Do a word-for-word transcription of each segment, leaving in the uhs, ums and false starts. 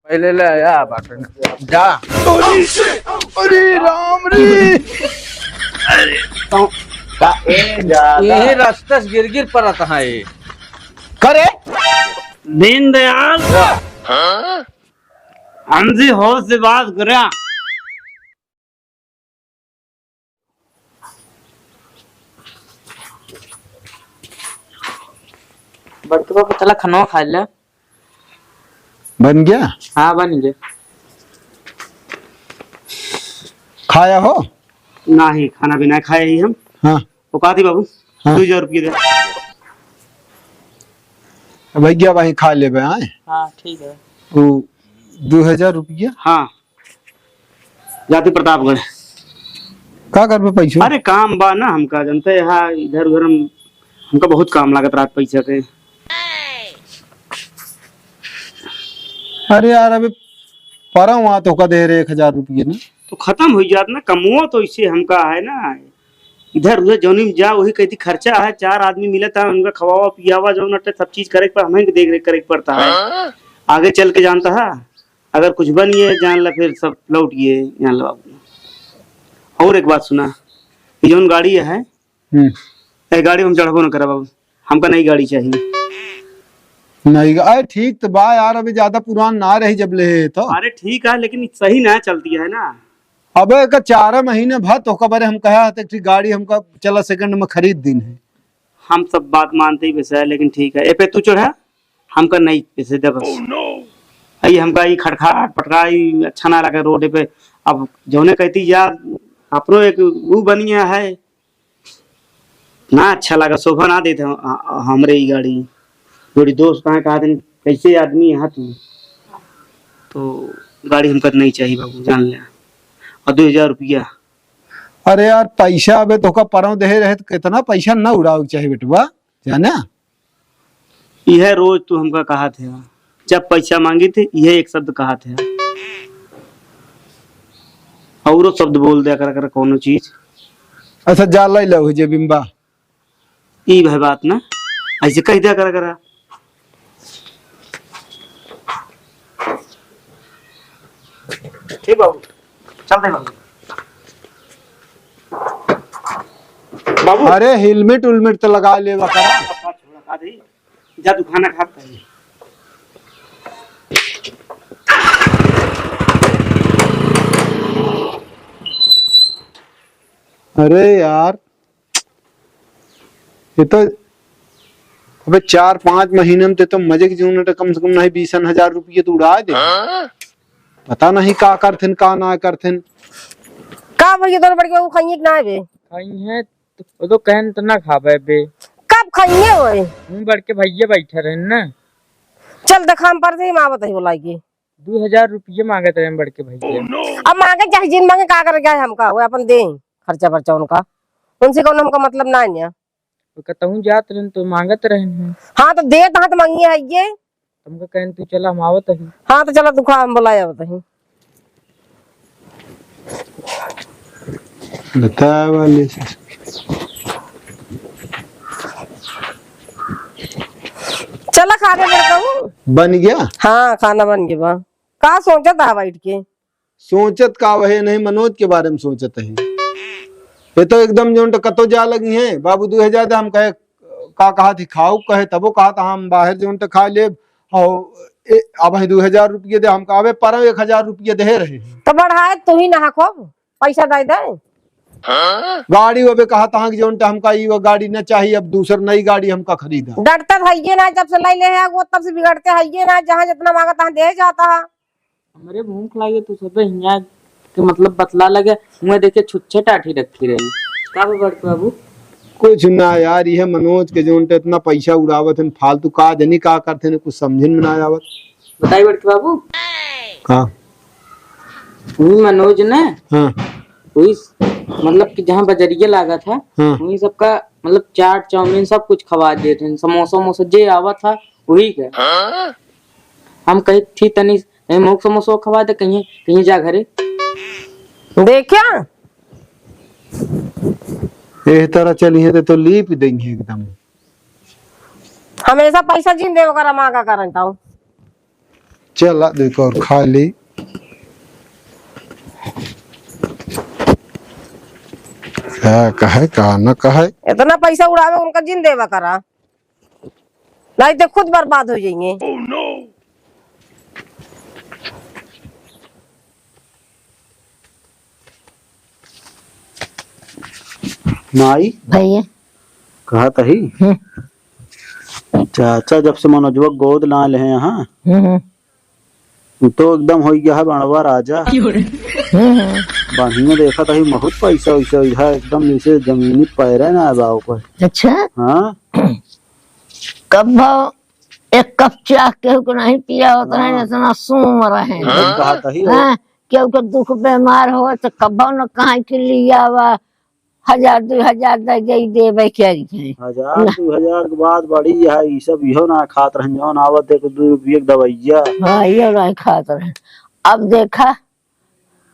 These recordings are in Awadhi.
पहले ले आया बाटन। जा। अरे राम रे। अरे, तो का, ए, जा, जा। यही रास्ता से गिर गिर परत है ये। करे? दीनदयाल, हाँ? हमसे होश से बात करा। बड़के बाबू, चला खनवा खा ले। बन गया? हाँ, बन गया। खाया हो? नाही, खाना भी नाही खाया ही हम। हाँ। वो कहा थी बाबू, हाँ। दो हजार रुपये दे। भैया, वहीं खा लेबे, आए? हाँ, ठीक है। वो दो हजार रुपया? हाँ। जाति प्रतापगढ़। का करबे पैसा? अरे काम बा ना हमका, जनते यहाँ इधर उधर हम, हमका बहुत काम लागत रात पैसा के। अरे यार, अबे परवा तो का दे रहे एक हजार रुपये ना। तो खतम हो जात ना, कमुआ तो इसे हमका है ना, इधर उधर जौनी में जा वही कहती खर्चा है, चार आदमी मिलत है, उनका खवावा पियावा जौन अटे सब चीज करे के पड़, हमें देख रेख करे के पड़ता है। हाँ? आगे चल के जानता है अगर कुछ बन गए, जान ला फिर सब लौट गए, जान ला बाबू। और एक बात सुना, ये जौन गाड़ी है, हम्म। ए गाड़ी में हम चढ़बो न करब, अब हमका नई गाड़ी चाहिए। नई गा-, अरे ठीक तो बा यार, अभी ज्यादा पुरान ना रही जब ले तो। अरे ठीक है, लेकिन सही ना चलती है ना। अबे एक चार महीने भर तो कबरे हम कहा था कि गाड़ी हमका चला सेकंड में खरीद दिन है। हम सब बात मानते ही वैसे है, लेकिन ठीक है, ए पे तू चढ़ा, हमका नहीं पैसे दे बस। Oh no! आई हमका ई खटखट पटका ई अच्छा ना लगे रोड पे। अब जौने कहती यार, अपनो एक ऊ बनिया है ना, अच्छा लगा, शोभा ना देते ह-, ह-, हमरे ई गाड़ी। जोड़ी दोस्त कहाँ कहा दिन कैसे आदमी यहाँ तू, तो गाड़ी हमका नहीं चाहिए बाबू, जान ले। और दो हजार रुपया। अरे यार, पैसा अबे तोका परव देहे रहे तो कितना पैसा ना उड़ावे के चाही बेटवा, जाना? यह रोज तू हमका कहा थे, जब पैसा मांगी थे, यह एक शब्द कहा थे, औरो शब्द बोल दिया कर, कर कोनो चीज। अच्छा, जा लाई लो जे बिम्बा। ई भाई बात ना, ऐसे कह दिया करा करा। ठीक बाबू, चलते बाबू। बाबू। अरे हेलमेट उलमेट तो लगा लेवा करा। छोड़ा, खा दे। जा तू खाना खा पहले। अरे यार, ये तो अबे चार पाँच महीने में ते तो मजे के जीवन, तो कम से कम नहीं बीस हजार रुपये तो उड़ा दे। हाँ? पता नहीं का करथिन, का ना करथिन। का भैया, दोनों बड़के बाबू खाइए कि ना बे? खाई है तो, वो तो कहन तो ना खाबे बे। कब खाइए होए? हम बड़के भैया बैठे रहन ना। चल देखा हम पर से ही माँ बताई बोलाई के। दो हजार रुपये मांगत रहे बड़के भैया। अब मांगे चाहे जिन मांगे, का करे जाए हमका, वो अपन दे खर्चा बर्चा उनका, उनसे कौन हमका मतलब ना है। वो कहता हूँ जात रहन तो मांगत रहन है। हाँ तो देत हाँ तो मांगिए है ये। तुमका कहन तू चला हम आवत ही। हाँ तो चला तू खा, हम बुलाए आवत ही। बताए वाले से। चला खा के बड़काऊ। बन गया? हाँ खाना बन गया बा। का सोचत है बैठ के? सोचत का वहे नहीं, मनोज के बारे में सोचत है। ये तो एकदम जोन तो कतो जा लगी है, "बाबू दो हजार दे।" हम कहे, "का कहा थी खाऊ?" कहे तबो कहा था, "हम बाहर जोन तो खा लेब।" और ए, अब है दो हजार रुपये दे, हम कहा, "अबे परव एक हजार रुपये दे रहे हैं।" तो बढ़ाए तू ही ना खूब पैसा दे दे। गाड़ी वो बे कहा था कि जोन तो हमका ई वो गाड़ी न चाहिए, अब दूसर नई गाड़ी हमका खरीदा। डरता है ये ना, जब से लाई ले है वो तब से बिगड़ते है ये ना, जहाँ जितना मांगा तहाँ दे जाता है। हमरे भूख लागे तो सबे हियाँ के मतलब बतला लगे, मुँह देखे छुच्छे टाठी रखी रही। का बा बड़के बाबू? कुछ ना यार, यह मनोज के जोन ते इतना पैसा उड़ावत हन फालतू, का जनी का करते हैं, कुछ समझे में ना आवत। बताई बड़के बाबू। का? वही मनोज ने हाँ। वही मतलब कि जहाँ बजरिया लागा था, हाँ। वही सबका मतलब चाट चाउमीन सब कुछ खवा देते हैं, समोसा वमोसा जे आवा था वही के। हम कही थी तनी ए, मोक समोसा खवा दे, कहीं, कहीं जा घरे। देखा? एह तरह चली है तो, तो लीप देंगे एकदम। हमेशा पैसा जिन दे ओकरा मांगा करन ताऊ। चला, देखो और खा ली। का कहे, का न कहे। इतना पैसा उड़ावे, उनका जिन देवा करा, नहीं तो खुद बर्बाद हो जाएंगे। माई, भैया। कहत ही, हम्म। चाचा जब से मनोजवा गोद ला ले हैं, हाँ, हम्म, हम्म। तू तो एकदम हो गया है बड़वा राजा। हम्म। बढ़िया देखत ही, बहुत पैसा वैसा है, एकदम जैसे जमीनी पैरे ना बा ऊपर। अच्छा? हाँ। कब एक कप चाह केहू के नहीं पिया होता है, हाँ। इतना सूम रहे हैं। एकदम कहत ही हो। हाँ, केहू के दुख बीमार हो तो कबो न कहाँ के लिया हुआ, हजार दो हजार दे दे देबे करी है। हजार ना। दो हजार के बाद बड़ी है, ई सब इहो ना खात रहन, जौन आवत है तो दो रुपये के दवाइया। हाँ, इहो ना खात रहन। अब देखा।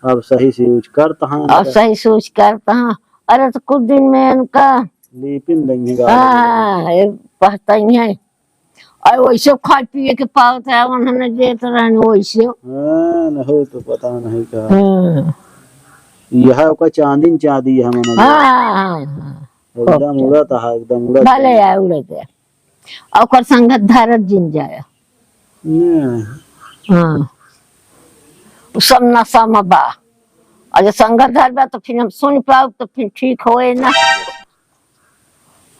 अब सही से use करत हैं अब इनका। सही से use करत हैं। अरे तो कुछ दिन में इनका लिपिन देंगे गाल में। हाँ, ये पहता ही है। और वैसे खाए पिए के पावत है, उन्होंने देत रहन वैसे। हाँ, न हो तो पता नहीं का। हाँ। यह ओकर चांदी न चांदी है, मनोज। हाँ, हाँ, हाँ, हाँ। एकदम खूब उड़त है, एकदम उड़त भले है। है, उड़त है। और ओकर संगत धारत जिन जाए। नहीं। हाँ। उ सब नशा में बा। और जो संगत धर बा, तो फिर हम सुन पाओ, तो फिर ठीक होए ना।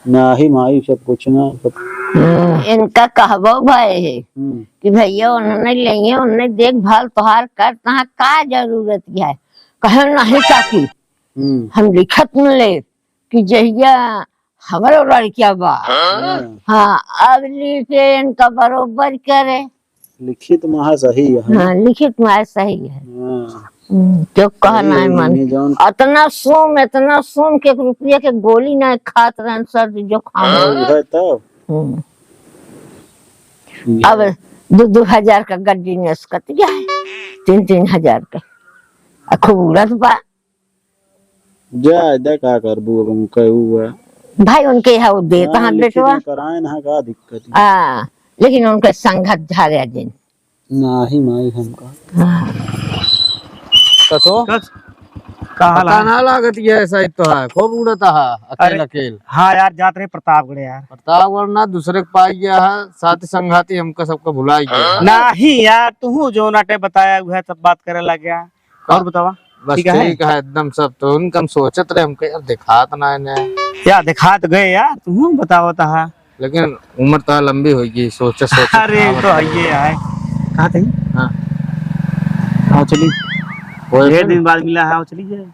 नाही माई, सब कुछ ना, सब हम्म। इनका कहबो भय है हम्म। कि भैया, उन्होंने लेंगे, उन्होंने देखभाल तोहार कर, तहाँ का जरूरत है? कहे, "नहीं काकी, हम्म। हम लिखत न ले कि जहिया हमरो लड़किया बा।" हाँ। हाँ, अब लिखे इनका बरोबर करे। लिखित में है सही है। हाँ, लिखित में है सही है। हाँ। हम्म, क्यों कहना सही है है मन? ये जौन अतना सोम, इतना सोम के एक रुपया के गोली ना खात रहन, सर्दी जुकाम। हाँ, उहे तो। हम्म। ये अब दो दो हजार का गड्डी नसकत गया है, तीन तीन हजार का। आ खूब उड़त बा। जा, जा, का करबू, अब हम कहू हुआ। भाई, उनके यहाँ वो देता हाँ, है लिखित बेटवा। में कराए ना, का दिक्कत है? हाँ, लेकिन उनके संगत झारे जिन। नाही माई हमका। हाँ। कसो? कस? का हाल पता है? ना लागत ये ऐसा ही तो है, खूब उड़ता है, अकेल अरे, अकेल। हाँ यार, जात रहे प्रतापगढ़ यार। प्रतापगढ़ ना, दूसरे के पाई गया है, साथी संगाती हमका सबका भुलाई गया है। नाही यार, तू जो नाटे बताया हुआ है, सब बात करे लग गया। और बतावा? बस ठीक है? ठीक है, एकदम सब। तो उनका हम सोचत रहे, हमके यार दिखात ना है ने। या दिखात गए यार, तू बतावत हा। लेकिन उम्र तो लंबी होगी, सोचे सोचे अरे, थकावट तो है होगी। ये है। कहाँ थे? हाँ। आओ चली। वो ढेर फिर? दिन बाद मिला है, आओ चली जाए।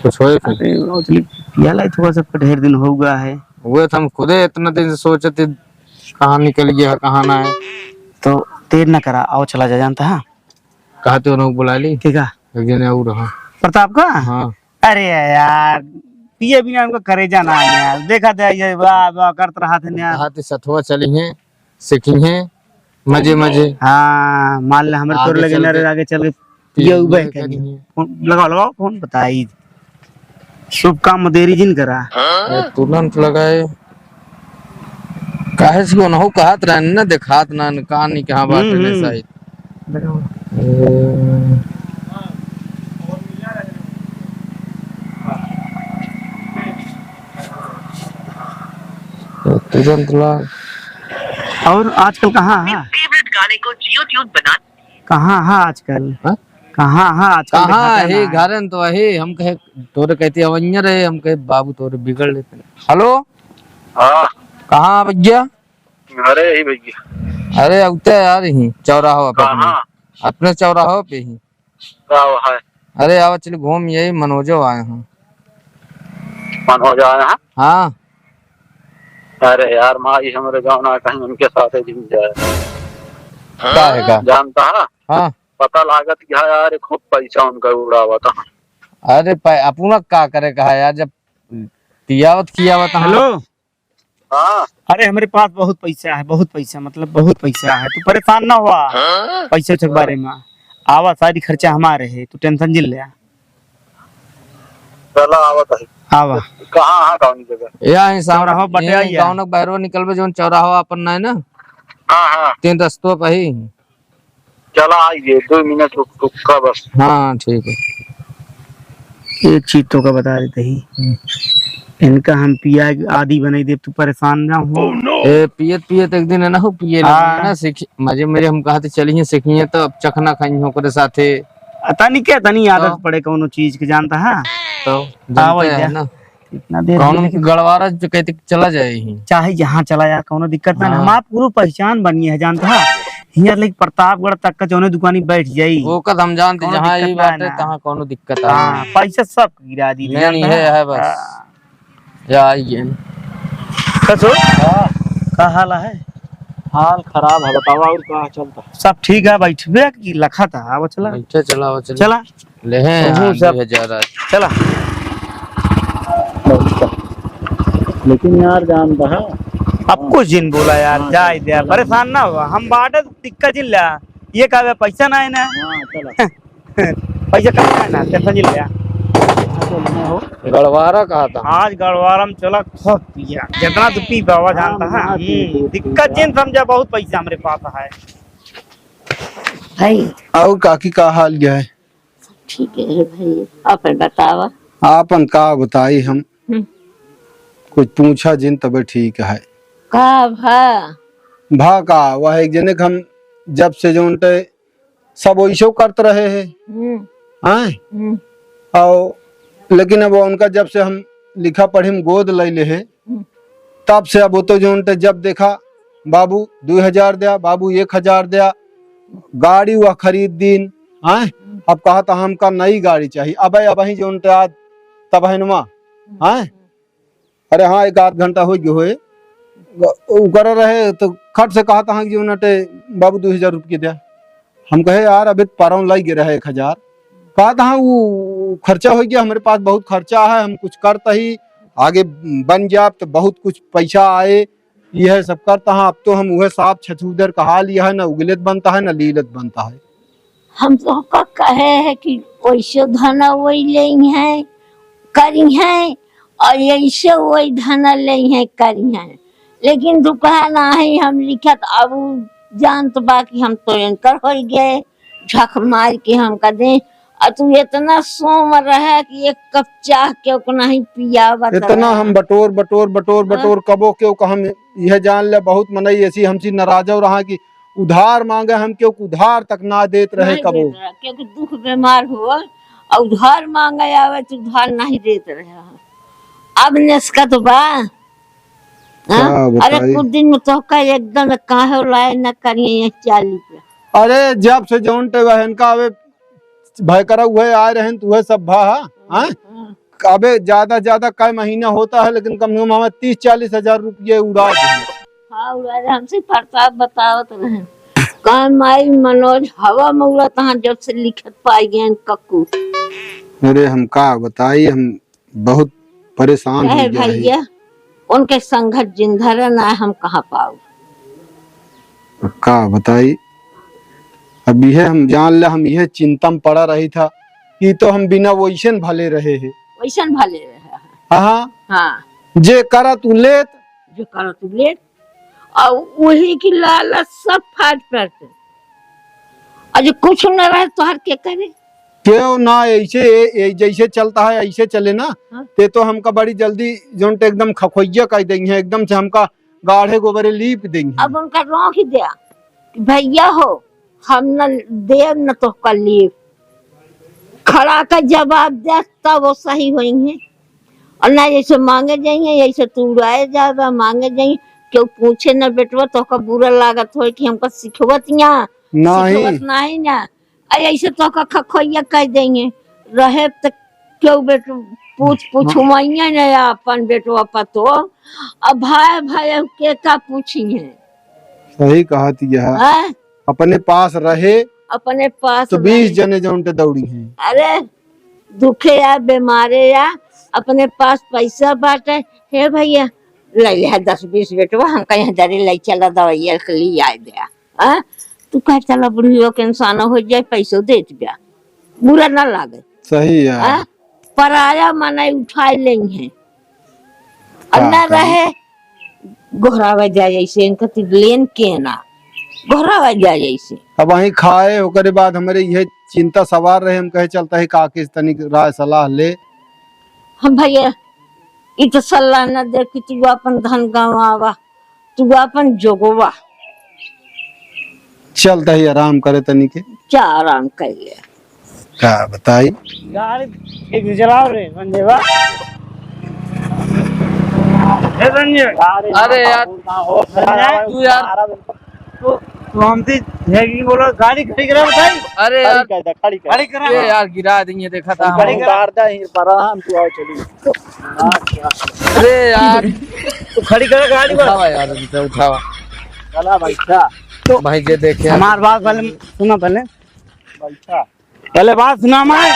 कुछ होए फिर? अरे, आओ चली। पिया लाई थोड़ा सा, ढेर दिन हो गया है। वो तो हम खुदे इतना दिन से सोचते, कहाँ निकल गया, कहाँ ना है। तो देर ना करा, आओ चला जा, जानता है? कहते उन्होंने बुला ली। ठीक है। एक जने और रहा। प्रताप का? हाँ। अरे यार, पिए बिना उनका करेजा ना है यार। देखा था ये वाह, वाह करत रहा था यार। कहते सथवा चली हैं, सीखी हैं, मजे, मजे। हाँ, मान ले, हमरे आगे तोर लगे चल नरे के आगे चल के पिए पिए उबे करी। करी। फोन लगाओ, लगाओ, फोन बताई। शुभ काम में देरी जिन करा। ए, तुरंत लगाए। काहे से ओनहु कहत रहन न, देखात ना, न का नहीं, कहाँ बात हम्म, है, हम्म। सही। लगाओ। ए, तुरंत ला। और आजकल कहाँ है? अपने favorite गाने को Jio Tune बना कहाँ हा आजकल? हाँ? कहाँ हा आजकल? कहाँ देखाते है? ना है। घरन तो है, हम कहे तोरे कहते अवैया रहे, हम कहे बाबू तोरे बिगड़ लेते। हेलो? हाँ। कहाँ भैया? अरे यही भैया। अरे अउते यार ही चौराहा पे अपने। कहाँ? अपने चौराहा पे ही। का है? अरे आवा चली घूम यही मनोजो आए हैं। मनोज आए हैं? हाँ। अरे यार माई हमरे गाँव ना कहीं उनके साथ ही जिम जाए। का है का? जानता है? हाँ। पता लागत क्या यार, खूब पैसा उनका उड़ावा था। अरे पै-, अपना का करे कहा यार, जब पियावत खियावत हाँ। हेलो। हाँ। अरे हमरे पास बहुत पैसा है, बहुत पैसा, मतलब बहुत पैसा है, तू परेशान ना हुआ। हाँ? पैसा के बारे में आवा, सारी खर्चा हमारे है, तू tension जिन ले। चला आवत है। आवा। कहाँ, हाँ, कौन जगह? या ही सामने चौराहा बटे ये आइया। गाँव के बाहरो निकलबे, जोन चौराहा अपन ना है ना? हाँ, हाँ। तीन रस्तों पे ही। चला आइए, दो मिनट रुक, रुक का बस। हाँ, ठीक है। एक चीज तोका बता देते ही, हम्म। इनका हम पिया के आदी बनाई देब, तू परेशान ना हो। ए, पियत पियत एक दिन है ना हो, पिए लगे हाँ। ना, सीख, मजे मजे हम कहते चलिए सीखिए, तो अब चखना खाई ओकरे साथे। आ, तनी के, तनी आदत तो? पड़े कौनो चीज के, जानता है? तो जानते आवै हैं जा। ना। इतना देर कौनो में लेकिन गड़वारा जो कहते चला जाए ही। चाहे जहाँ चला जा, कौनो दिक्कत ना, हाँ। हमार पूरी पहचान बनी है, जानता है? हियाँ लेके प्रतापगढ़ तक का जौने दुकानी बैठ जाई। वो कद हम जानते, कौनो जहाँ दिक्कत ये ना है बाटे, ना। तहाँ कौनो दिक्कत हाँ, है। पैसा सब गिरा दी, नहीं, जानता नहीं, है? है, है बस। हाँ। या आइए। कसो? हाँ। का हाल है? हाल खराब है, बतावा और का चलता है? सब ठीक है, बैठबे की लखा था, आवा चला। बैठे चला, आवा चला। चला। ले हैं, ओहो, हाँ, सब। दो हजार आज। चला। लेकिन यार, जान बहा। अब कुछ जिन बोला यार, हाँ, जाए दे, परेशान ना हुआ। हम बाटे टिक्का जिन ला, ये कहबे पैसा ना है ना। हाँ, चला। पैसा कम है ना, टेंशन जिन ला। हाँ, चल, मैं हो। गड़वारा कहा था। आज गड़वारा में चला, खूब पिया। जितना तू पी बाबा हाँ, जानता है। हाँ, हम्म, ठीक, ठीक, टिक्का ठीक, जिन हाँ। समझा, बहुत पैसा हमरे पास है। भाई। और काकी का हाल गया है? ठीक है भाई, अपन बतावा। आपन का बताई हम? हम्म। कुछ पूछा जिन तबे ठीक है। का भा? भा का, वह एक जने के हम जब से जौन टे सब वैसो करत रहे हैं। हम्म। हैं? हम्म। और लेकिन अब उनका जब से हम लिखा पढ़ी में गोद ले ले हैं, हम्म। तब से अब वो तो जौन टे जब देखा, "बाबू दो हजार द्या, बाबू एक हजार द्या।" गाड़ी वह खरीद दीन, हैं? हम्म। अब कहा था, "हमका नई गाड़ी चाहिए।" अबे, अबहीं जौन टे आज तबहिनवा, हम्म। हैं? अरे हाँ, एक आध घंटा हो गयो होए। उ करे रहे तो खट से कहा था कि जौन टे, "बाबू दो हजार रुपये द्या।" हम कहे, "यार, अबे परौन लग गए रहे एक हजार।" कहा था, "हाँ, वो खर्चा हो गया, हमरे पास बहुत खर्चा है, हम कुछ करता ही, आगे बन जाब तो बहुत कुछ पैसा आए, यह सब करता है।" अब तो हम वह साफ छछूदर कहा लिया है, ना उगलत बनता है, ना लीलत बनता है। हम तोहका कहे है कि वैसे धन वही लेई हैं, करी हैं, और ऐसे वही धन लेई हैं, करी हैं, लेकिन तू कहा नाही हम लिखत, अब उ जानत बा कि हम तो एंकर होइ गए, झक मार के हमका दे, और तू इतना सोम रहे कि एक कप चाह केहू का नहीं पियावत इतना रहे। हम बटोर, बटोर, बटोर, हाँ। बटोर, कबो केहू का हम यह जान ले, बहुत मनई ऐसी हमसे नाराजो रहा कि उधार मांगे, हम केहू का उधार तक ना देत रहे नहीं कबो। देत रहे, क्योंकि दुख बीमार हो और उधार मांगे आवे तो उधार नहीं देत रहे। अब नेसकत बा। हाँ? का अरे बताई? कुछ दिन में तोहका एकदम काहे लाए न करिए ये चाली पे। अरे जब से जौन टे बहन का अबे भय करा हुए आए रहन, तू है सब भा, हाँ? हाँ। अबे ज्यादा ज्यादा कई महीना होता है, लेकिन कम से कम हमें तीस चालीस हजार रुपये उड़ा दिए। हाँ, उड़ा दे, हमसे प्रताप बतावत रहे। कहा माई मनोज हवा में उड़त हाँ, जब से लिखत पाई गए कक्कू। अरे हम का बताई, हम बहुत परेशान कहे हो गया है। भैया, उनके संगत जिंदा रहना है, हम कहाँ पाऊ? अब का बताई, अब यह हम जान ले, हम यह चिंता में पड़ा रही था कि तो हम बिना वैसन भले रहे हैं। वैसन भले रहे हैं। हाँ। हाँ। जे करत उ लेत। जे करत उ लेत। और वही की लालच सब फाट पड़ते। और जो कुछ न रहे तोहर के करे? क्यों ना ऐसे, ए, ए, जैसे चलता है ऐसे चले ना, हाँ। ते तो हमका बड़ी जल्दी जौन ते एकदम खखोइया कर देंगे, एकदम से हमका गाढ़े गोबरे लीप देंगे। अब उनका रोक ही दिया कि भैया हो, हम न देव न तोहका लीप। खड़ा का जवाब दे तब वो सही होइहैं। और ना जैसे मांगे जाइए, ऐसे तू उड़ाए जाबा, मांगे जाइए, केहू पूछे ना बेटवा, तोहका बुरा लागत होए कि हमका सिखवत या, नहीं। सिखवत नहीं ना। आ ऐसे तोहका खखोइया कह देंगे, रहे त केहू बेटू पूछ, हाँ। पूछुमाइए ना अपन बेटवा पतो। अब भाई, भाई के का पूछिए? सही कहत यह। हैं? अपने पास रहे, अपने पास तो बीस रहे। जने जौन ते दौड़ी हैं। अरे, दुखे या, बीमारे या, अपने पास पैसा बाटे, हे भैया, ले ले दस बीस बेटवा, हमका यहाँ जरे ले चला, दवाइया के लिए आए दे। हाँ? तू कह चला, बुढ़ियो के इंसान हो जाए, पैसो दे दिया, बुरा ना लागे। सही है। हाँ? पराया मनई उठाए लेंगे। और का ना करी? रहे, गोहरावा जाए ऐसे, इनका तो लेन के ना, गोहरावा जाए ऐसे। अब वहीं खाए, ओकरे बाद हमरे यह चिंता सवार रहे, हम कहे चलता है काकी से तनिक राय सलाह ले। हम भैया, ई तो सलाह न दे कि तू अपन धन गंवावा, तू अपन जोगवा। चलता ही आराम करे तनी के। क्या आराम करिए? का बताई? गाड़ी एक चलाओ रे, संजय बा। हे संजय। अरे यार, संजय। तू यार। तू, तू हमसे है कि बोलो, गाड़ी खड़ी करा बताई। अरे यार। खड़ी कर दे, खड़ी कर। खड़ी करा। ये यार, गिरा देंगे, देखा था हम। खड़ी करा। उतार दे, यहीं पर हम, तू आओ, चली। अरे यार। तू खड़ी कर गाड़ी को। उठावा यार, उनसे उठावा। चला भाई, क्या? तो भाई, ये देखे। हमार बात पहले सुना, पहले। भाई, क्या? पहले बात सुना हमार।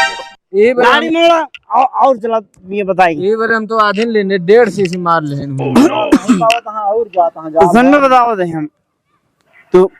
ये बार गाड़ी हम मोड़ा और, और चला, ये बताई। ये बार हम तो आधे लेने, डेढ़ सीसी मार लेने। नहीं पावत, हाँ, और जात, हाँ, तो जात, सुन में हाँ। बताओ दे हम। तो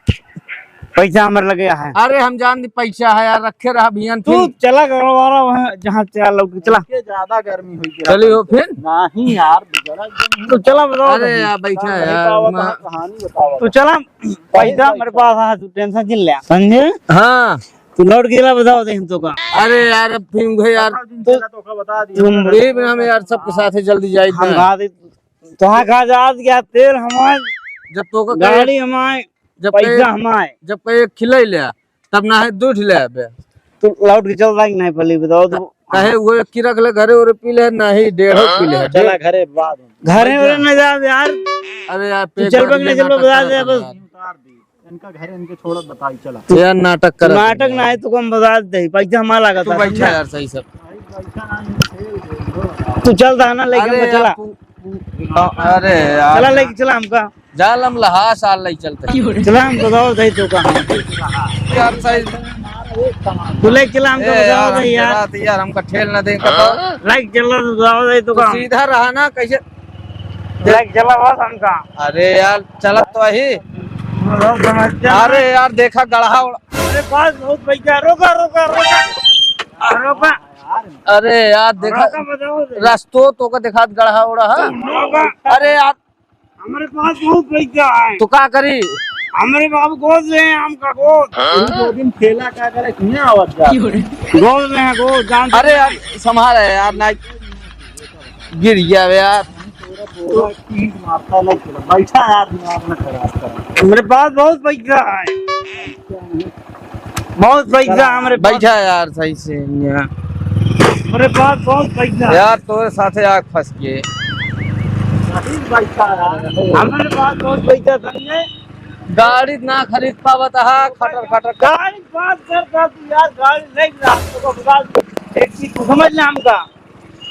पैसा हमर लगे है। अरे हम जान दी पैसा है यार, रखे रहा बियन तू फिर। चला करो वाला वहाँ जहाँ से आ लौट के चला। इसके ज्यादा गर्मी हुई गिरा चली हो पैसे। फिर? नहीं यार, बिगड़ा एकदम। तो चला बताओ अरे भाई। यार बैठा नहीं यार, पावा मैं कहाँ कहानी बताओ। तो चला, पैसा पैसा। मेरे पास है, तू टेंशन जिन ले। समझे? हाँ। तू लौट के चला बताओ दे हम तो का। अरे यार, अब फिर उहे यार। दिन चला तो का बता दिया। तुम ये बिना में यार सबके साथ है, जल्दी जाए हम ना। कहा दे, तोहार का जहाज गया, तेल हमार, जब तो का गाड़ी हमार, जब पैसा कहे, हमार। जब कहे एक खिलाई ले, तब ना है दो ठिले आबे। तू लौट के चल रहा कि नहीं, पहले बताओ तो। कहे वो एक की रख ले घरे और पी ले, नहीं डेढ़ो पी ले। चला घरे बाद में। घरे और न जा यार। अरे यार, तू पेट चल भर बे, नहीं लेना चल बे, बता टक्कर दे कर बस। यार। इनका घर इनके छोड़त बताई चला। यार नाटक कर। नाटक ना है, तू कम बता दे, पैसा हमारा लगा तू था, बैठा समझा? यार सही सब। तू चल रहा ना, लेके अरे हमको यार, चला। तू, तू, अरे यार। चला, लेके चला हमका। जाल हम लहा साल नहीं चलते। चला, हम बताओ दे तो का। यार सही। तू लेके चला हमका, ए बताओ यार, दे हम यार। चला, यार हमका ठेल ना दे, बताओ। लेके चला, बताओ दे तो तू का। सीधा रहा ना, कैसे लाइक जला बस हमका। अरे यार, चलत तो वही। रोक समझ जा। अरे यार, देखा गड़हा उड़ा। अरे बस बहुत पैसा, रोका, रोका, रोका। रोका। अरे यार, देखा रोका, बताओ दे। रस्तो तो का दिखात गड़हा उड़ा है। रोका। अरे यार। हमरे पास बहुत पैसा है। तो का करी? हमरे बाबू गोद ले हैं, हमका गोद। हाँ? दो दिन खेला का करे, किहाँ आवत जा? गोद ले हैं, गोद, जान अरे यार, संभाल है यार, ना गिर गया बे यार। तोरा बोला कि मारता नहीं चला। बैठा यार, दिमाग ना खराब कर। हमरे पास बहुत पैसा है। बहुत पैसा हमरे पास। बैठा यार सही से यहाँ। हमरे पास बहुत पैसा है। यार तोरे साथे आग फंस गए। सही पैसा है। हमरे पास बहुत पैसा है। गाड़ी ना खरीद पावत हा, खटर खटर। गाड़ी बात कर, कर तू यार, गाड़ी नहीं रहा, तो बता, एक चीज तू समझ ले हमका।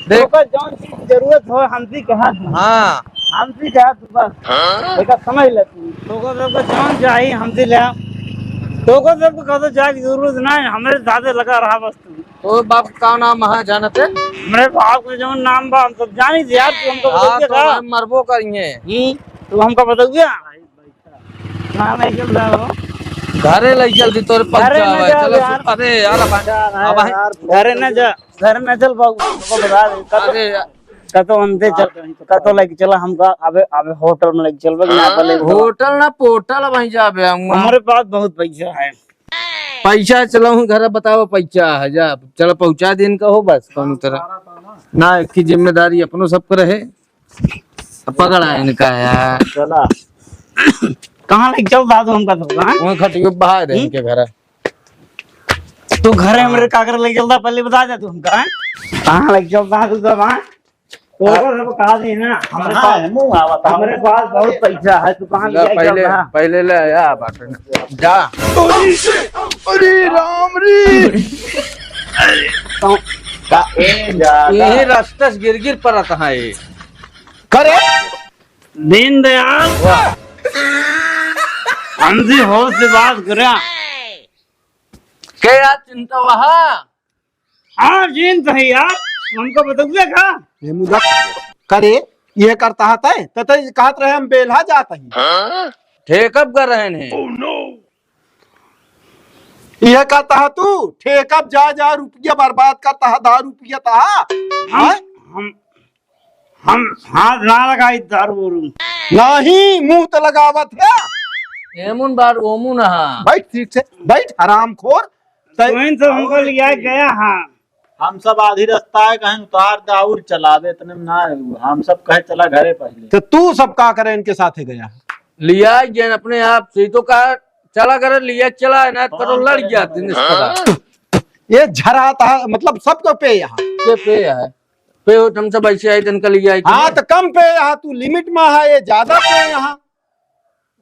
देख। ओकर जौन चीज जरूरत हो, हमसे कहा तू। हाँ। हमसे कहा तू बस। हाँ। बेटा समझ ले तू। तो ओकर सबके जौन चाही, हमसे ले आ। तो ओकर सबके कतो जाए की जरूरत ना है, हमरे साथे लगा रहा बस तू। तो बाप का नाम है जानते? हमरे बाप के जौन नाम बा, हम सब जानी थे यार, तू हमको हाँ, बतइए तो का? हम मरबो करिए। हम्म, तू हमको बतइए। कहाँ लइ चल रहा हो? घरे लइ चलती तोरे घरे पहुंचा न हुआ है। जाओ चलो, यार। अरे यार, अब, यार, अब यार, घरे न जा, घरे न चल बाबू, हमको बता दे। कतो, अरे यार। कतो हमसे चल, कतो लेके चला हमका, अबे, अबे होटल में लेके चलबे कि ना, हाँ, पहले बताओ। होटल ना, पोटल वहीं जाबे हम। हमरे पास बहुत पैसा है। पैसा चलो, हम घर बताओ, पैसा है, जा, चलो पहुंचा दे इनका हो बस, कौनो तरह। ना, एक की जिम्मेदारी अपनो सबके रहे। पकड़ा इनका यार। चला। कहाँ लेके चल रहा तू हमका तो, हाँ? वहाँ खटियो बहा दे हम्म? इनके घर। तू घरे हमरे का करे लेके चलता, पहले बता दे तू हमका, हाँ? कहाँ लेके चल रहा तू सब, हाँ? तो ओकर सब कहा दे ना, हमरे हाँ, पास, मुंह आवत है। हमरे पास बहुत पैसा है, तू कहाँ ले, लेके चल पहले, रहा? पहले ले आया बाटे। जा। अरे राम रे। तो का, ए, जा, यही जा। रास्ता से गिर गिर परत है। करे? दीनदयाल, वाह। हमसे होश से बात करा। के यार चिंता वहा? हाँ, जीन सही यार, हमको बतौले का? ये मुदा करे, ये करता है तय, त तय कहत रहे हम बेल्हा जात ही। हाँ? ठेकब कर रहे हैं। ये कहता है तू, ठेकब जा, जा, रुपया बर्बाद करता है, दारू पियता है। हम, हैं? हम, हम हाथ ना लगाई दारू वारू। नहीं, मुंह तो लगावत है। एमुन बार ओमुन हा। बैठ ठीक से, बैठ हरामखोर। तै- तुहिन सब हमको लिया गया, हाँ। हम सब आधी रास्ता है, कहीं उतार दे और चलावे, इतने में ना, हम सब कहे चला घरे पहले। तो तू सब का करे इनके साथे गया? लिया गया अपने आप से, तो कहा चला करे, लिया चला, ना तो लड़ गया दिन इस तरह। ये झराता है, मतलब सबको पे यहाँ। ये पे है, पे हो, हम सब ऐसे आए, इनका लिया आए। हाँ, तो कम पे यहाँ, तू लिमिट में है, ये ज्यादा पे यहाँ।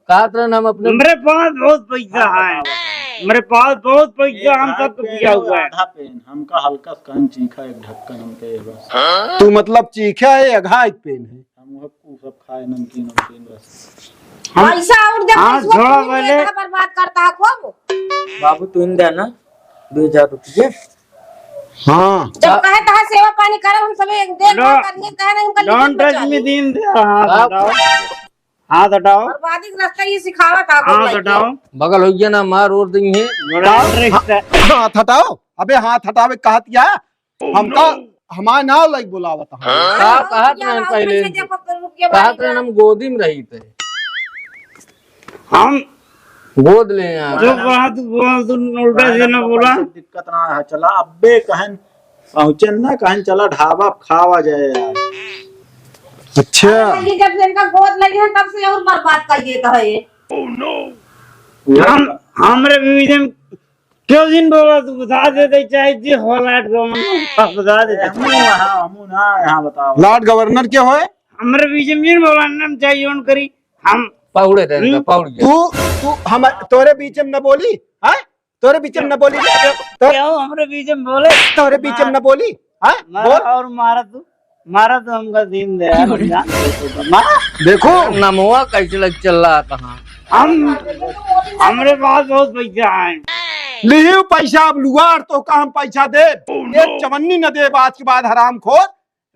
कहत रहन हम अपने हमरे पास बहुत पैसा है, हमरे पास बहुत पैसा, हम सब तो पिया हुआ है। आधा पेन, हमका हल्का सा कहीं चीखा एक ढक्कन हमके ये बस। तू मतलब चीखा है, अघा एक पेन है। हम वो, वो सब खाए नमकीन वमकीन बस। हम पैसा और दे, हाँ, पैसा थोड़ा तू पहले इतना बर्बाद करता है खूब। बाबू, तू इन देना दो हजार रुपये। हाँ। जब कहे तहा सेवा पानी करब, हम सब एक देख लो, करिए, कहे नहीं, हमका लिखित में चाहिए। Don't touch me, दीन दे, हाँ, आप बताओ। हाथ हटाओ। बर्बादी के रास्ता ये सिखावत है, हाथ हटाओ। बगल हो गया ना, मार और देंगे। बड़ा interest है। हाथ हटाओ। अबे हाथ हटावे कहत क्या? हमका, हमार नाव लाइक बोलावत है। का कहत रहन पहले? कहत रहन हम गोदी में रही थे। हम गोद ले यार। जो बात बोल, तू उल्टा से ना बोला। दिक्कत ना है, चला अब्बे कहन पहुँचे ना, कहीं चला ढाबा पे खावा जाए यार। अच्छा। ये जब से इनका गोद लगी है, तब से और बर्बाद कर देता है ये। हम, हमरे बीच में क्यों दिन बोला तू बता देते, चाहे जे हो लाट गवर्नर, बता देते। हमू, हाँ, हमू ना, यहाँ बताओ। लाट गवर्नर क्या होए? हमरे बीच में नहीं बोला, नाम चाहिए उन करी। हम पहुड़े थे इनका, हम्म? पहुड़ गया। तू, तू हम, तोरे बीच में न बोली, हाँ? तोरे बीच में न बोली रे, तो क्यों हमरे बीच में बोले? तोरे बीच में मार। न बोली, हाँ? मारा बोल। और मारा तू, मारा तो हमका दीन दे यार, हम जान गए तो मारा। देखो। नमवा कैसे लग चल रहा था, हाँ। हम, हमरे पास बहुत पैसा है। लिहियो पैसा, अब लुआर तो का हम पैसा दे? Oh, no। एक चवन्नी न दे आज के बाद, हरामखोर।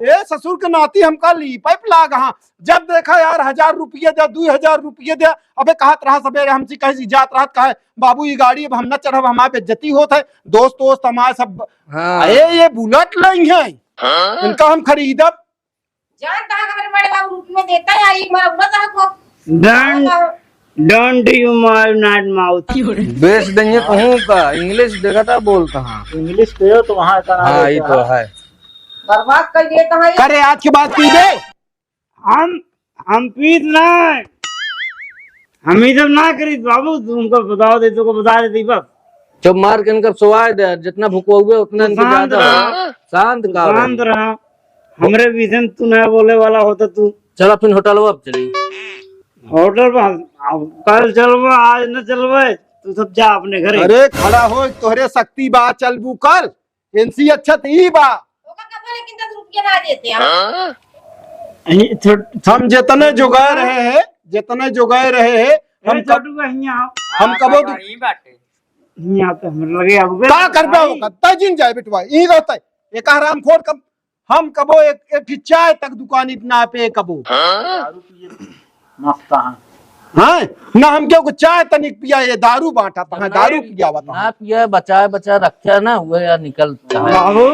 ए ससुर के नाती हमका लीपे पे लाग, हाँ। जब देखा यार, हजार रुपये दे, दुई हजार रुपये दे। अबे कहत रहा सबेरे हमसे, कहे जात रहत, कहे, "बाबू, ई गाड़ी अब हम न चढ़ब, हमार बेइज्जती होत है, दोस्त वोस्त हमार सब।" हाँ। अरे, ये बुलेट नहीं है, हाँ? इनका हम खरीदब। जान कहाँ हमारे बड़े बाबू रुपये देता है, एक बार उड़ा था को। Don't, don't you my not mouth। बेच देंगे कहूँ का, English देखा था बोलता हाँ। English पे हो तो वहाँ का नाम हाँ, ये तो है। बर्बाद कर दिए तो है। करे आज के बाद पीबे? हम, हम पीत ना है। हम ई सब ना करी बाबू, तुमको बता दे, तुमको बता दे बस। चुप मार के इनकर सोवाए दे, जितना भुकवाउबे उतना तू इनके शांत ज्यादा रहा। हो। शांत तू का शांत रही? रहा। हमरे बीच में तू ना बोले वाला होता तू। चला फिर होटल अब चली। होटल पर हम, अब कल चलबा, आज न चलबे, तू सब जा अपने घरे। अरे खड़ा हो, तोहरे शक्ति बा, चलबू कल। इनसे अच्छा तो ई बा। ओकर कब लेकिन दस रुपया ना देते हैं। हाँ? ये छोट-, हम जितने जोगाए रहे हैं, जितने जोगाए रहे हैं, हम अरे कब-, छोटू का हियाँ आओ। हम कबो दु-, यहीं बाटे। हियाँ पे हमरे लगे आओ। का करबे भाई? ओकर तय जिन जाए बेटवा, यहीं रहता है। एक हरामखोर कब, हम कबो एक, एक ठी चाय तक दुकानी पे ना पे कबो। हाँ? दारू पिए मस्त हाँ। हाँ? ना हम क्यों को चाय तनिक पिया, ये दारू बांटा था, दारू पिया हुआ था। ना पिया, बचाए, बचाए रखे ना हुए या निकल। बाबू,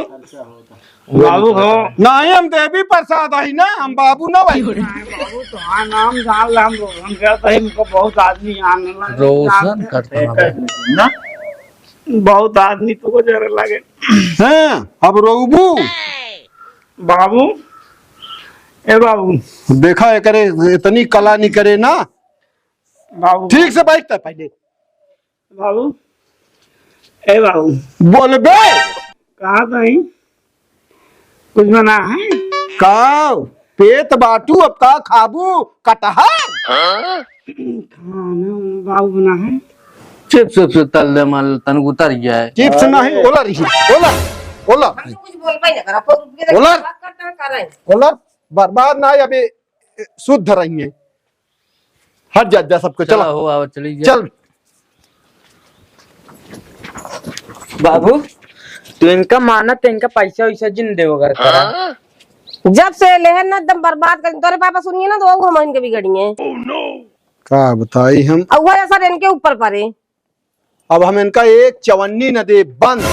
बाबू हो। ना ही हम देवी प्रसाद आई ना, हम बाबू ना भाई। बाबू तो हाँ, नाम जान ले हम लोग, हम कहते हैं इनको बहुत आदमी आने लगे। रोशन करता ना। बहुत आदमी तो जरे लगे। हाँ, अब रोबू। बाबू, ए बाबू। देखा एकरे इतनी कला नहीं करे ना। बाबू। ठीक से बैठता पहले। बाबू, ए बाबू। बोलबे। कहा तही? कुछ बना है? का? पेट बाटू, अब का खाबू? कटहर? खाना बाबू बना है। Chips उप्स तल दे, माल तन उतर जाए। Chips नहीं, ओला रही, ओला, ओला। हम तो कुछ बोलबे ना करा, कोई रुपये ओला। बात करता है, कर रहे हैं। ओला, बर्बाद ना, अबे शुद्ध रही है। हट जा, जा सबको, चला। चला हो, आओ, चली जा। चल। बाबू, तू इनका माना तो इनका पैसा वैसा जिन दे वगैरह करा। जब से लेहन ना एकदम बर्बाद कर, तोरे पापा सुनिए ना तो वो हम इनके बिगड़िए। का बताई हम? और वो सब इनके ऊपर पड़े। अब हम इनका एक चवन्नी न देब, बंद।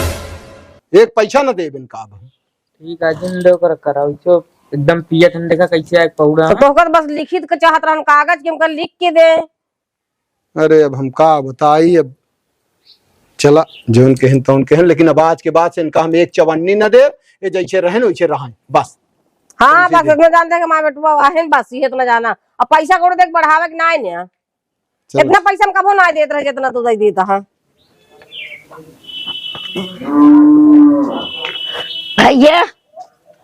एक पैसा न देब इनका अब हम। ठीक है, जिन दे ओकर कराओ, जो एकदम पियत हम देखा कैसे आए पौड़ा। तो तोहकर बस लिखित के चाहत रहन, कागज के हमका लिख के दे। अरे, अब हम का बताई, अब चला, जौन कहन तौन कहन, लेकिन अब आज के बाद से इनका हम एक चवन्नी न देब, ये जैसे रहन वैसे रहन, बस। हाँ, बस इतना जानते हैं कि माँ बेटुआ वाहन, बस ये इतना जाना। अब पैसा कौड़ी देख बढ़ावे के ना है ना। चल। इतना पैसा हम कबो ना देत रहे जितना तू दे देता है। भैया,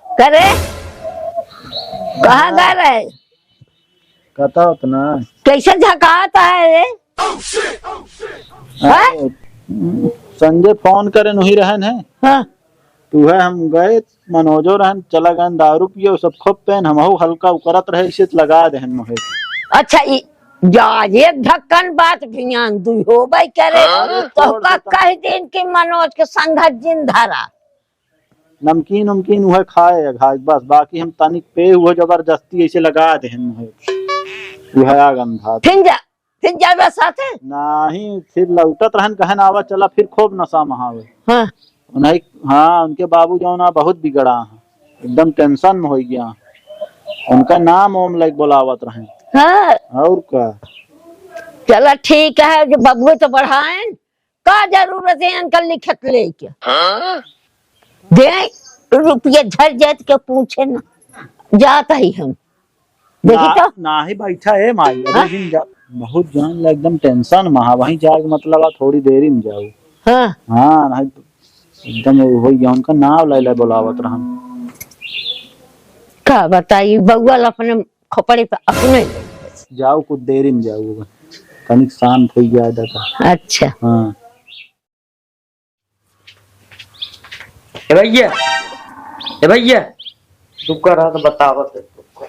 करे, कहाँ हाँ। गए रहे? कहता उतना। कैसे झकात है रे? अरे, हाँ? संजय फोन करे नहीं रहन है। हाँ। तू है, हम गए, मनोजो रहन, चला गए दारू पिए, सब खूब पेन, हमहू हल्का उकरत रहे, इसे लगा देहन मोहे। अच्छा, ई जा, ये ढक्कन बात भियान दुई हो भाई करे। हाँ, तो छोड़ का देता। कह दिन कि मनोज के संगत जिन धरा। नमकीन उमकीन उहे खाए या खाए, बस, बाकी हम तनिक पे हुए जबरदस्ती ऐसे लगा देहन मोहे। उहे आ गंधा। फिर जा, फिर जाबे साथे? नाही, फिर लौटत रहन, कहन, "आवा, चला," फिर खूब नशा में आवे। हाँ। उन्हें, हाँ, उनके बाबू जौन आ बहुत बिगड़ा है, एकदम tension में हो गया। उनका नाम ओम लाइक बोलावत रहन। हाँ। और का? चला ठीक है, जो बबुए तो बढ़ाएन, का जरूरत है इनका लिखत लेके? हाँ? दे रुपये झर जात के पूछे ना, जात ही हम। देखी ना, तो? नाही बैठा है माई, अबे हाँ? जिन जा, बहुत जान ला एकदम tension में हा, वहीं जाके मतलब आ थोड़ी देरी में जाऊ। हाँ। हाँ, नाही तो एकदम हो गया, उनका नाम ले ले बोलावत रहन। का बताई, बउआ ला अपने खोपड़ी पे अपने ले ले। जाऊ, कुछ देरी में जाऊ, तनिक शांत हो गया दादा। अच्छा। हाँ। ए भैया, ए भैया, रुका रहा तो बतावत है तुमको।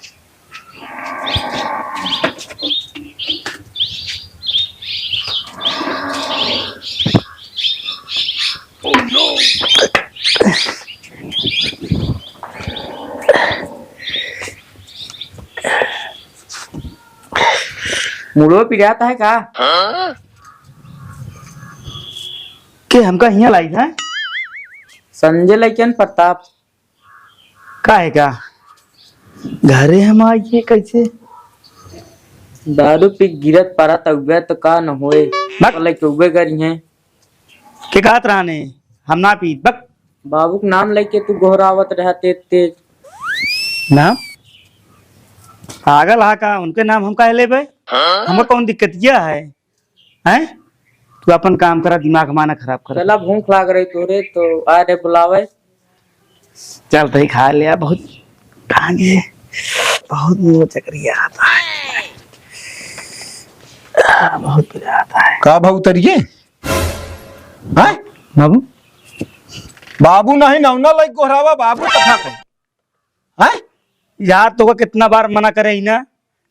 मुड़ो पिरात है का? के हमका हियाँ लाई है? संजय लइकन प्रताप। का है का? घरे हम आइए कैसे? दारू पी गिरत पड़त उबे तो का न होए। बक। तो लइके उबे करी हैं। के कहत रहने? हम ना पी। बक। बाबू के नाम लेके तू गोहरावत रहा तेज तेज। नाम? पागल हा का? उनके नाम हम काहे लेबे? हाँ? हमको कौन दिक्कतिया है? हैं? तू अपन काम करा, दिमाग हमारा खराब करा। चला, भूख लाग रही तोरे तो आ रे बुलावे। चल तही खा ले, बहुत टांगे, बहुत मुंह चकरिया आता है। आ, बहुत मजा आता है। का भाऊ तरिए? हैं? बाबू? बाबू नहीं, नौना लाइक गोहरावा, बाबू कथा कहे। हैं? यार, तोका कितना बार मना करे ही ना,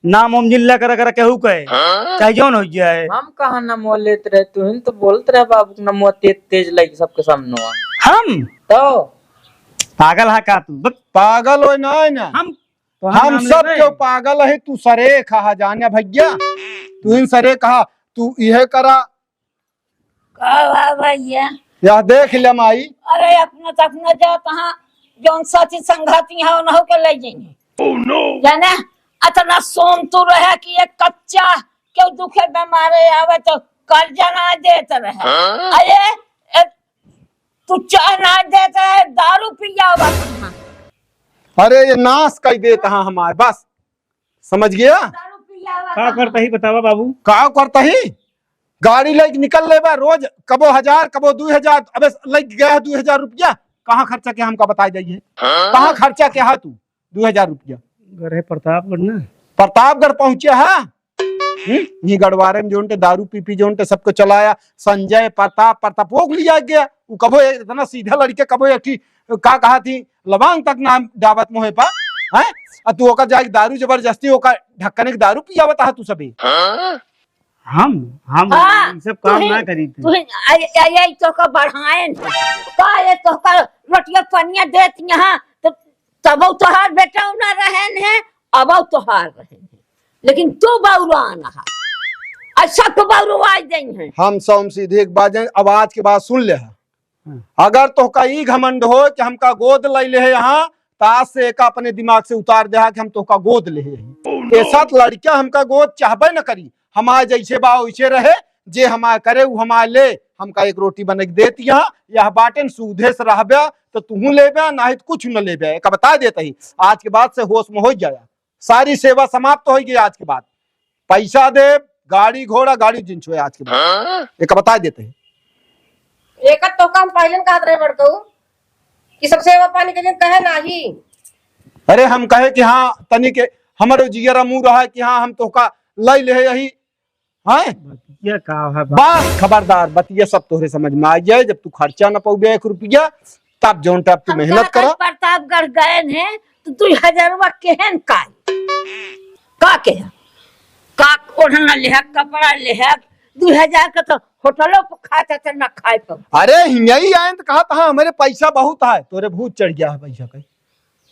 नाम ओम जिन ला करा करा केहू कहे, हाँ? चाहे जौन हो जाए। हम कहाँ नमवा लेत रहे, तू ही तो बोलत रहे बाबू के नमवा तेज तेज लाइक सबके सामने। हम? तो? पागल हा का तू? बक। पागल होए ना, है ना? हम तोहार हम नाम सब लेबे? क्यों पागल है? तू सरे कहा जाने भैया, तू ही सरे कहा, तू इहे करा। का बा भैया? यह देख ले माई। अरे अपना त अपना जात हाँ, जौन साथी संघाती हाँ उन्हों के ले जाइए। Oh no! जाने अतना सोन तू रहे कि एक कच्चा क्यों दुखे बीमारे आवे तो कर्जा ना देत रहे। हाँ? अरे ए, तू चाय ना देत रहे, दारू पियावत हाँ। अरे ये नाश कर देत हाँ हमार, बस समझ गया? दारू पियावत का हाँ। करता ही बतावा बाबू? का करता ही? गाड़ी लेके निकल ले बा रोज, कबो हजार, कबो दू हजार। अबे लेके गया है दू हजार रुपया, कहाँ खर्चा किया हमका बताई जाइए? हाँ? कहाँ खर्चा किया है तू दू हजार रुपया? घर है प्रतापगढ़ ना। प्रतापगढ़ पहुँचे है। हम्म? ये गढ़वारे में जोन ते दारू पी पी जोन ते सबको चलाया, संजय, प्रताप, प्रताप वो लिया गया। वो कबो इतना सीधा लड़के, कबो एक ठी का कहा थी, लबांग तक नाम डाबत मोहे पा, हैं? आ तू ओकर जाके दारू जबरदस्ती ओकर ढक्कने के दारू पियावत हा तू सभी। हाँ? हम, हम हाँ, ई सब काम तुही, ना करी थे। तुही, आई, आई, आई, तोहका बढ़ाएन। का ये तोहका रोटिया पनिया देत यहाँ, तो तबौ तोहार बेटा ना रहन है, अबौ तोहार रहन है। लेकिन तू बौरान हा। आ सबको बौरवाई देन है। हम सब सीधे एक बात जान, अब आज के बाद सुन ले हा। हाँ। अगर तोहका ई घमंड हो कि हमका गोद लइ ले है यहाँ, तो आज से एका अपने दिमाग से उतार दे हा कि हम तोहका गोद ले है। Oh no! ऐसा लड़का हमका गोद चाहबे न करी। हमार जैसे बा वैसे रहे, जे हमार करे उ हमार ले, हमका एक रोटी बने के देत यहाँ, यह बाटेन सूधे से रहब्या तो तुहूँ लेब्या, नाहीं तो कुछ न लेब्या। एक बता देत ही, आज के बाद से होश में होइ जाया, सारी सेवा समाप्त होइ गई आज के बाद। पैसा देब, गाड़ी घोड़ा, गाड़ी जिन छुए आज के बाद। हाँ? एक बता देत ही। एक तो काम पहले न कहत रहे बड़कऊ कि सब सेवा पानी के लिए कहे नाही। अरे हम कहे कि हाँ, तनी के हमरो जियरा मुँह रहा कि हाँ, हम तोहका लई लेहे यही, हैं? बतिया का है बा? बस खबरदार, बतिया सब तोहरे समझ में आ जाए। जब तू खर्चा न पउबे एक रुपया, तब जौन टाइप तू हम मेहनत कहत हई करा। प्रतापगढ़ गए हैं, तो दुई हजारवा केहन काई? का केहा? का ओढ़ना लेहक, कपड़ा लेहक, दुई हजार के तो होटलो पर खात हत, ना खाए पर। अरे हियाई आए तो कहत, हाँ, हमरे पैसा बहुत है, तोरे भूत चढ़ गया है पैसा का,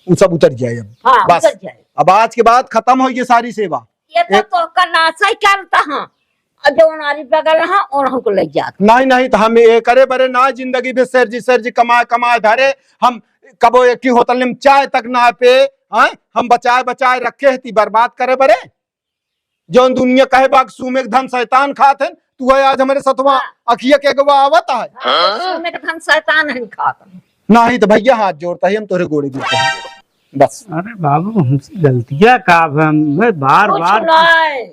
उ सब उतर जाए अब। हाँ, बस, उतर जाए। अब आज के बाद खतम होइ गई सारी सेवा। ये तो एक तोहका नासई करत हाँ, और जौन आरी बगल हाँ, ओन हमको ले जात। नहीं, नहीं, तो हम ये करे बरे ना जिंदगी भर सेर जी, सेर जी कमाए, कमाए धरे, हम कबो एक ही होटल में चाय तक ना पे, हैं? हम बचाए, बचाए रखे हैं, ती बर्बाद करे बरे। जौन दुनिया कहे बाग सूमे के धन शैतान खात है, तू है आज हमरे सथवा हाँ। अखिया के अगवा आवत है। हाँ, सूमे के धन शैतान है खात है। नहीं तो भैया हाथ जोड़ता ही, हम तोहरे गोड़े गिरते हैं। बस। अरे बाबू, हमसे गलतिया का, अब हम, भाई, बार कुछ बार नहीं।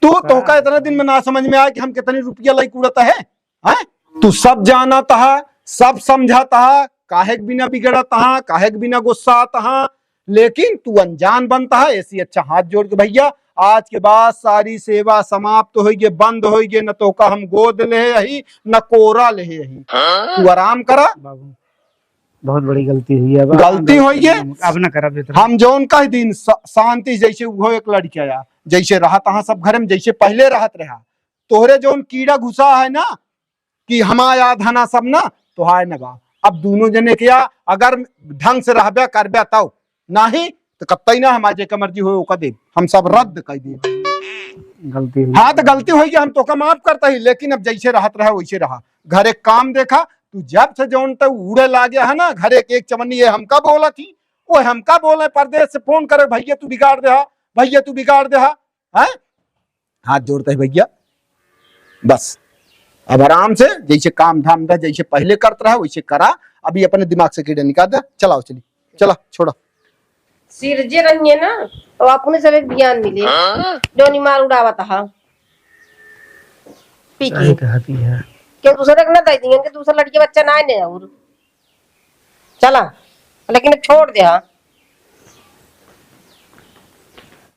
तू, का? तोहका इतना दिन में ना समझ में आए कि हम कितनी रुपया लाई उड़त है, हैं? तू सब जानत हा, सब समझत हा, काहे के बिना बिगड़त हा, काहे के बिना गुस्सात हा, लेकिन तू अनजान बनत हा। ऐसी अच्छा हाथ जोड़ के भैया, आज के बाद सारी सेवा समाप्त होइगे, बंद होइगे, न तोहका हम गोद लेहे अही, न कोरा लेहे अही। हाँ? तू आराम करा। बाबू, बहुत बड़ी गलती हुई है। अब गलती होइगे। अब ना करब इतना। हम जौन कह दिन स-, शांति जैसे उहो एक लड़किया या, जैसे रहत हा सब घर में, जैसे पहले रहत रहा, तोहरे जौन कीड़ा घुसा है ना, कि हमार आधा ना सब ना, तोहार ना बा। अब दोनों जने के या अगर ढंग से रहब्या करब्या तब, नाही तो कतई ना, हमार जेका मर्जी होए ओका देब, हम सब रद्द कर देब। गलती हुई। हाँ, तो गलती होई कि हम तोका माफ करता ही, लेकिन अब जैसे रहत रहा वैसे रहा। घरे काम देखा, तू जब से जौन तक उड़े लागे है ना, घरे के एक चवन्नी ये हमका बोला थी, वो हमका बोले, परदेश से फोन करे, "भैया तू बिगाड़ दे हा, भैया तू बिगाड़ दे हा।" हैं? हाथ जोड़ता है भैया, बस अब आराम से जैसे काम धाम दा, जैसे पहले करत रहा वैसे करा। अभी अपने दिमाग से कीड़ा निकाल दे। चलाओ, चली, चला, छोड़ा। सिरजे रहिए ना, तो अपने सब एक बयान मिले। हाँ? जोनी मार उड़ावत हा। पी के। सही कहती है। क्यों दूसरे के ना दे दिए, इनके दूसरा लड़के बच्चा ना आए ने और। चला, लेकिन छोड़ दे, हाँ।